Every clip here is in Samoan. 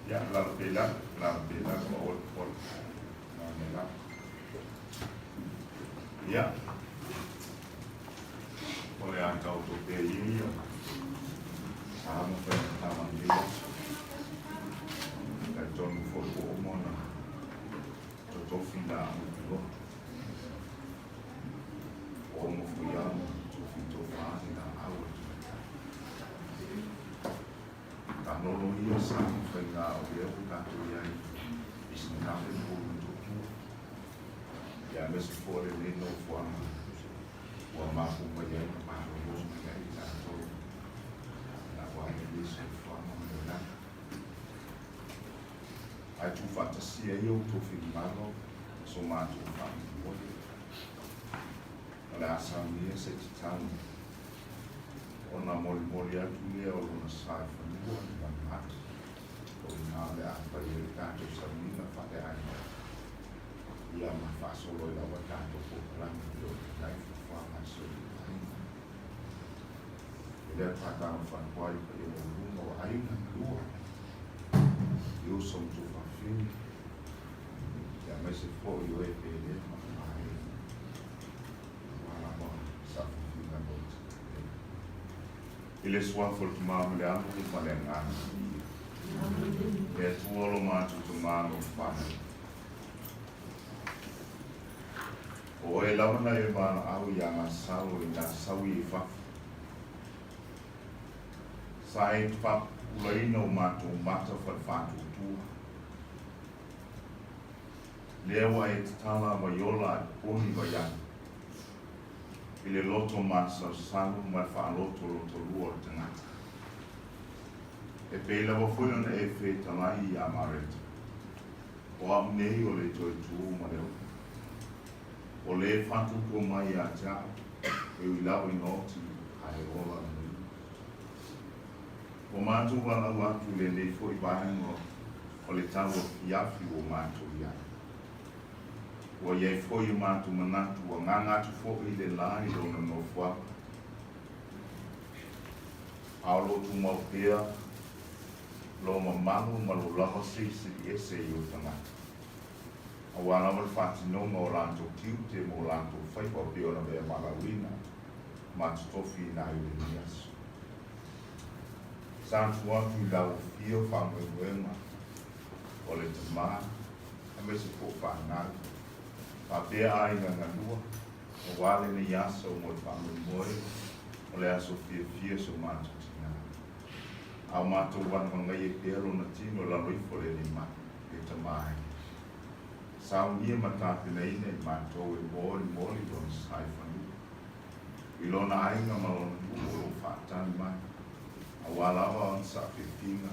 Ia, lalo pea i lalo, lalo pea i lalo, aua le popole. Lalo i lalo. Ia, o le a taoto pea ia ia sa ma faigata ma lenei aso. E talitonu foi ua uma ona totofi laau i le loto. Ua uma foi lava ona totofi tofa le laau a le tamaitai. Taalolo ia sa ma faiga o lea ua tatou i ai i Sinikafe ma Ulumotootua. Ia aemaise foi o lenei nofoaga ua mapu mai ai ma malolo mai ai i tatou aua lenei soifuaga ma le olaga. Ae tuufaatasia ia outou finagalo ma so matou faamoemoe. O le a saunia se tatalo ona molimoli atu lea o lona sa i fanua i manumate, o i ina o le a fai ai le tatou sauniga faaleaiga, ia ma faasolo ai lava tatou polokalame e pei ona i ai fuafuaga a si o matou aiga. I lea faatalofa atu ai i le paia maualuga o aiga e lua, i uso ma tuafafine, aemaise foi o e pele ma mamae aua lava saafiafiga loto. I le suafa o le Tama ma le Alo ma le Agaga Paia. Le Atua lo matou Tama alofa e. O oe lava na e valaau iā Lasalo ina sau ia i fafo. Sa e faapupulaina o matou mata fale faatuatua. Lea ua e tatala vaiola a le poni vaiaga i le loto masalosalo ma le faalotolotolua o le tagata. E pei lava foi ona e fetalai iā Mareta, o au nei o le toe tu ma le ola. O le faatuatua mai ia te au, e ui lava ina oti ae ola le maliu. Ua matou valaau atu i lenei foi vaega o le tau afiafi ua matou i ai. Ua i ai foi o matou manatu ua gaga atu foi le la i lona nofoaga, a o lo o tumau pea lou mamalu ma lou lava silisili ese i ou tagata, aua lava le faatinoga o latou tiute ma o latou faiva pei ona mea valaauina ma totofiina ai i lenei aso. Sa tuu atu i lau afio faamoemoega o le Tama aemaise foi o fanau, faapea aiga galua, aua lenei aso mo le faamoemoe o le aso fiafia so matou tina. A o matou vanavagaia pea lona tino i lalo ifo o lenei malu, e Tama e. Saunia ma tapenaina i matou e molimoli lona sa i fanua, i lona aiga ma lona nuu o lo o faatali mai, aua lava ona saafiafiga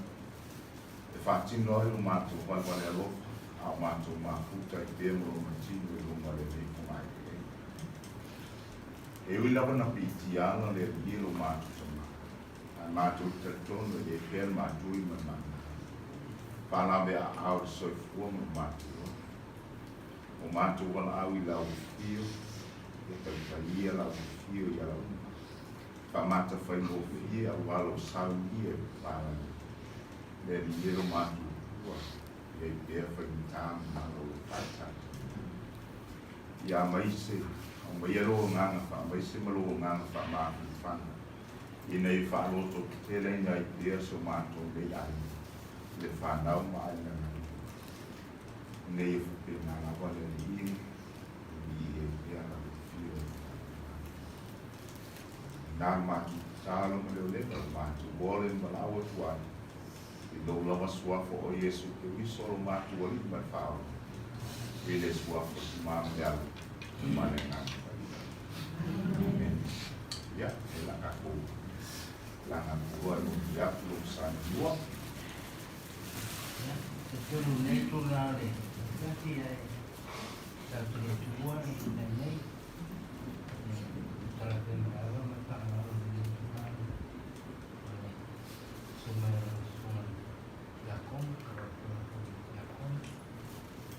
e faatino ai lo matou valevale alofa a o matou mafuta ai pea ma lona tino i luga o lenei fogaeleele. E ui lava na piitia ala le Alii e lo matou Tamā, ae matou te talitonu e le pea le matui ma le matou faalaveaao i le soifua ma le matou ola. O matou valaau i lau afio, ia taitaia lau afio i ala uma. Faamatafaigofie auā lou saunia e papalagi. Le Alii e lo matou Atua, i ai pea faigata ma mala o lo o faataatia. Ia amaise, aumaia lou agaga faamaise ma lou agaga faamafanafana, ina ia faalototeteleina ai pea so matou nei aiga i le fanau ma aiga na Atua. Ina ia faapena lava le Alii e viia ai pea lau afio e lo tatou Malo. Ina le matou tatalo ma le oleva, le matou ola e valaau atu ai i lou lava Suafa o Iesu Keriso lo matou Alii ma le Faaola, i le Suafa o le Tama ma le Alo ma le Agaga Paia. Amene. Ia, e la tatou lagapua e momoli atu lou sa lua. Ia, talitonu i lenei tulaga o le afiafi ae tatou te le tuua le inai nei. E talafeagai lava ma le faaaloalo i lenei tulaga o le susu mai o lau susuga i le Tiakono, lau Afioga foi i le Tiakono.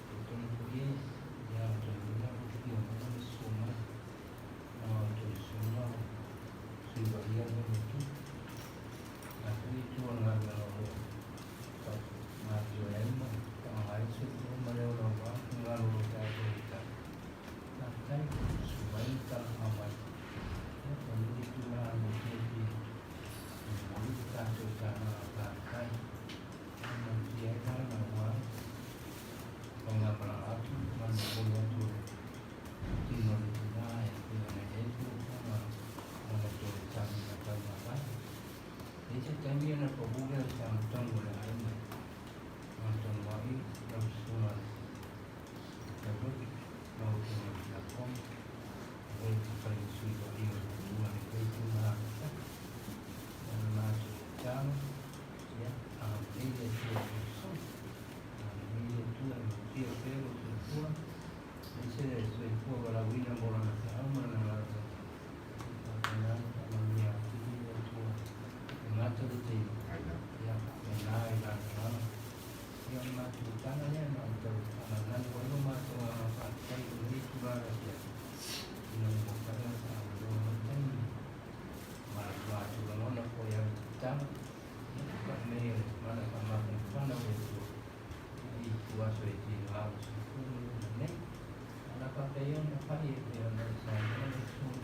Talitonu foi e ia outou lea ua afio mai ma le susu mai o a outou susuga o Sui Paia o le Itu. Na foi itu o le galuega o lo o galulue ai ma faaaoga ai le soifua ma le ola aua finagalo o lo tatou Tala. Faafetai susu mai ma talanoa mai. Ia, o lenei tulaga mo fiafia e momoli le tatou tala faafetai. E manuia ai lana aua faigamalaga atu ma le momoli atu o le tino o le tina e pei ona i ai fuafuaga mo le toe taamiga taumafai. E i ai se taimi ona pau lea o le sagatonu o le aiga sagatonu ai lau susuga i le taulotu, lau Afioga i le Tiakono, o le fale sui paia o le Atua i lenei tulaga afiafi. O le matou tatalo, ia agalelei le Atua i lau susuga, agalelei le Atua e manuia pea lou soifua, aemaise le soifua valaauina mo lana feau ma lana galuega. Ia faapena ona faamanuia atili le Atua e gata le taimi, ia faapena i lana agaga. Ia o le matou tala lea na ona tau faamanatu ai lo matou agaga faafetai i lenei tulaga afiafi ina ua mafai ona faaavanoa mai taimi ma matou lagona foi au tatalo ia faamei o le mana faamafanafana o le Atua i itu aso e tino au soifua ma luma nei. Ana faapea ona fai e pei ona e saunoa le susuga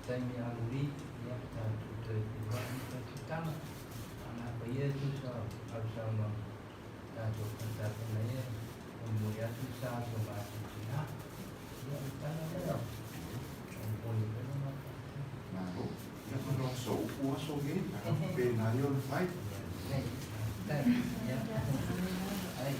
taimi amuli ia tatou toe feiloai ma toe tatala. Ana faia e tusa o au saunoaga tatou faatapena ia e molimoli atu le sa o so matou tina. Ia o le tala lea o momoli pea le matou faafetai. Malo. Ia ma lo aso upu aso nei, a faapena ia ona fai. Ia, faafetai. Ia, ai.